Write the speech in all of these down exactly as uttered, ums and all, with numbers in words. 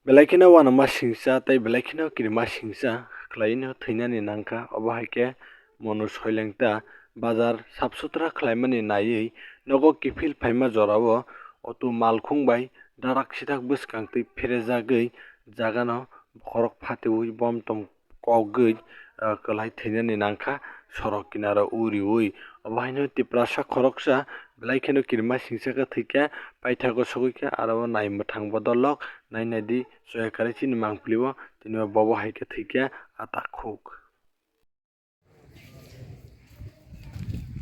Belai kheno uanama singcha tei belai kheno kirima singcha khlaino thwinani nangkha. Obo hai khe Monu Soilengta bazar sap sutra khlaimani naiwi nogo kiphil phaima jorao auto malkhung bai darak sitak bwskang twi pherejagwi jagano khorok phatiwi bom tom kogwi, ah, kwlai thwinani nangkha sorok kinaro uriui. Obo haino Tiprasa khoroksa belai kheno kirima singcha khe thwikha, paithago sogwikha, aro o nai mwthang bodolok nai naidi, choya karwi chini mangpili o tini o bobo hai khe thwikha a takhuk.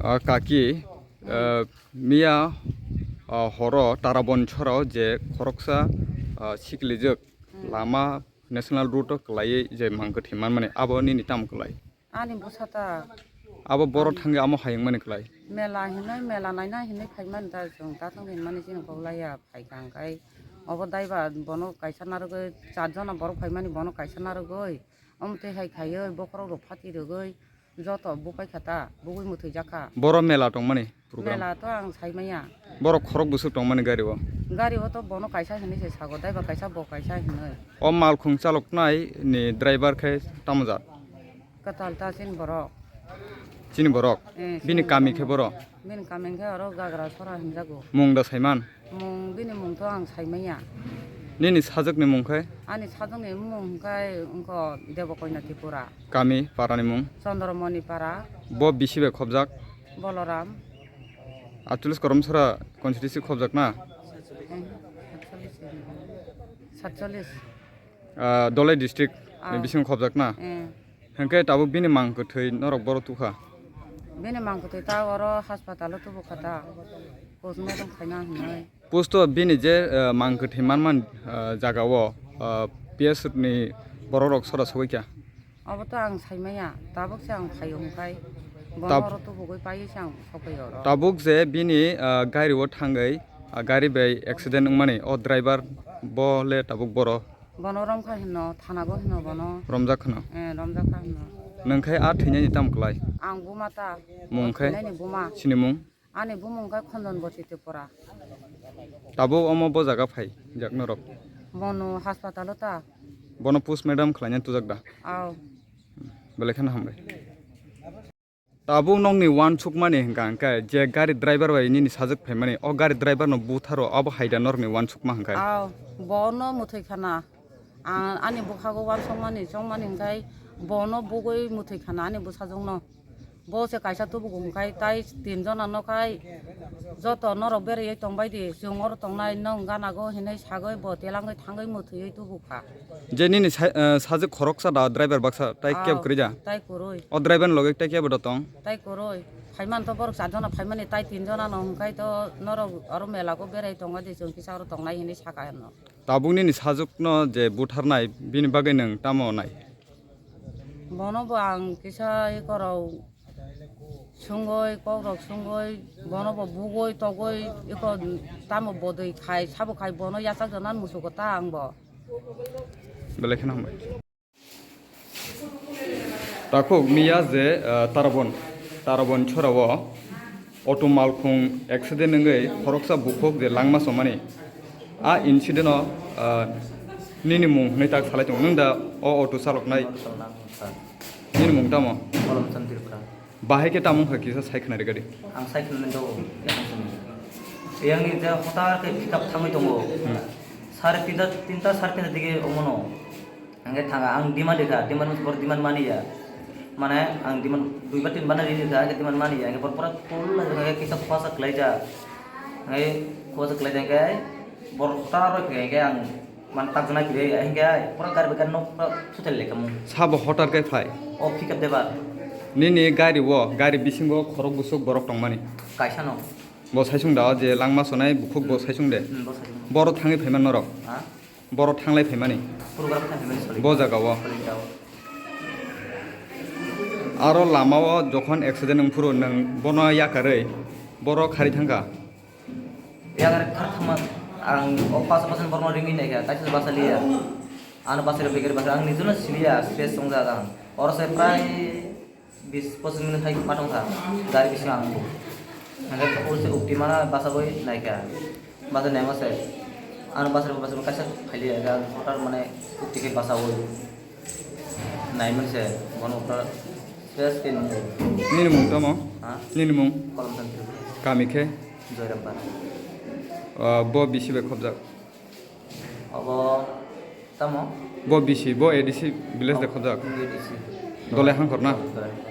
Ah, kaki, ah, miya, ah, horo Tarabon chorao je khoroksa, ah, siklijak lama National Road o kwlaiwi je mang kwthwi manmani, abo nini tamo kwlai? Ani bwsa ta. Abo boro thangwi amo hayung mani kwlai? Mela hinwi, mela naina hinwi phaimani da chwng, da thang hinmani chini kok laiya phaikha hwnkhe. Obo daiba bono kaisa narwgwi, char jona borok phaimani bono kaisa narwgwi, omo twi hai khaiwi bokhorok rok phati rwgwi joto bupai kha ta, bugwi mwthwi jak kha. Boro mela tongmani? Program. Mela to ang sai maya. Borok khorok bwswk tongmani gari o? Gari o to bono kaisa hinwi se sago, daiba kaisa, bo kaisa hinwi. O malkhung chaloknai ni driver khe tamo jat? Kwtal ta chini borok. Chini borok? Eh, bini chini kami borok khe boro? Bini kami khe oro Gagra Sora hinjago. Mung da saiman? Mung, bini mung to ang sai maya. Nini sajwkni mung khe? Ani sajwkni mung khe wngkha Debokoina Tripura. Kami, parani mung? Chandramani Para. Bo bisi bai khobjak? Boloram. Atchalish Karamsara constituency khobjak na? Eh, satchalish. Satchalish. Ah, Dholai district ni bisingo khobjak na? Eh. Hwnkhe tabuk bini mang kwthwi norok boro tukha? Bini mang kwthwi ta oro hospital o tubu kha ta. Postmortem khaina hinwi. Post o bini je, ah, mang kwthwi manman, ah, jaga o, ah, P S ni borok rok sora sogwi kha? Obo to ang sai maya, tabuk se ang phaio hwnkhai, bono tab- oro tubugwi paiwi se ang sokphaio oro. Tabuk je bini, ah, gari o thangwi, ah, gari bai accident wngmani, o driver bo le tabuk boro? Bono romkha hino, thanago hino bono. Romjak hino? Eh, romjak kha hino. Nwngkhai a thwinani tamo kwlai? Ang buma ta. Mung khe? Thwinani buma. Chini mung? Ani bumung khe Khonjon Boti Tripura. Tabuk omo bo jaga phai jak norok? Bono hospital o ta. Bono postmortem khlaina tujak da? Aw. Belai kheno hambai. Tabuk nokni uansukmani hwnkha hwnkhe je gari driver bai nini sajwk phaimani, o gari driver no butharo, abo hai da norokni uansukma hwnkhe? Aw, bono mwthwi khana. Ang ani bwkhago uansukmani chongmani hwnkhe bono bugwi mwthwi khana ani bwsajwkno. Bo se kaisa tubugo hwnkhai tai tin jona no khai joto norok beraiwi tongbai di, chwng oro tongnai, nwng gana go hinwi sagwi bo telangwi thangwi mwthwiwi tubukha. Je nini sa-, eh, sajwk khoroksa da driver baksa tai kebo kwrwi da? Tai kwrwi. O driver ni loge tai kebo da tong? Tai kwrwi. Phaiman to borok char jona phaimani, tai tin jona no hwnkhai to norok oro mela go berai tongo di, chwng kisa oro tongnai hinwi sakha hino. Tabuk nini sajwkno je butharnai, bini bagwi nwng tamo nai? Bono bo ang kisa ekorok sungwi, kokrok sungwi, bono bo bugwi togwi, eko tamo bodwi khai, sabo khai, bono yachak jona musugo ta ang bo. Belai kheno hambai. Takhuk miya je, ah, Tarabon, Tarabon chorao auto malkhung accident wngwi khoroksa bukhuk je langma chomani. A incident o, ah, nini mung hwnwi tak salai tongo. Nwng da o auto chaloknai? Nini mung tamo? Bahai khe tamo wngkha kisa sai khna rwgadi. Ang sai khna rwgadi. Yang ni je hotar khe pick up thangwi tongo. Hmm. Sare tinta, tinta, sare tinta dige omono. Hingke thanga ang demand rikha, demand bor demand mani ya. Mane ang demand dui bar tin bar rikha, hingke demand mani ya. Hingke bor pura full hingke kisa khwasa khlai ja. Hingke khwasa khlai ja hingke bor taro hingke ang man tak jana kire ya. Hingke pura gari bai gari nok pura sutel le kamu. Sabo hotar kai phai? O pick up driver. Nini gari o, gari bisingo khorok busuk borok tongmani? Kaisa no. Bo saisung da, o je langma sonai bukhuk bo saisung de. Hmm, bo saisung. Boro thangwi phaiman norok? Ha? Boro thanglai phaimani? Program thang phaimani soli. Bo jaga o? Soli jao. Aro lama o jokhon accident wng phuru nwng bono yakarwi boro khari thangkha? Yakar khar thangma ang o pas pas borno ringwi naikha, kaisa basa liya. Ano basa liya, basa ang nijono siliya, stress tongjak ang. Oro se prai bis pochis minute hai ma tongkha gari bisingo ang bo. Hingke use ukti mana basa bai naikha. Basa naima se Ano bachar bo bachar kaisa phaili aga hotar mane ukti khe bachawi. Nai mwnse bono hotar ses ke nung. Nini mung tamo? Ha? Nini mung? Kolom Tantri. Kami khe? Joyram Para. Ah, bo bisi bai khobjak? Obo tamo? Bo bisi, bo A D C village de khobjak? A D C. Dole hangkor na? Dole.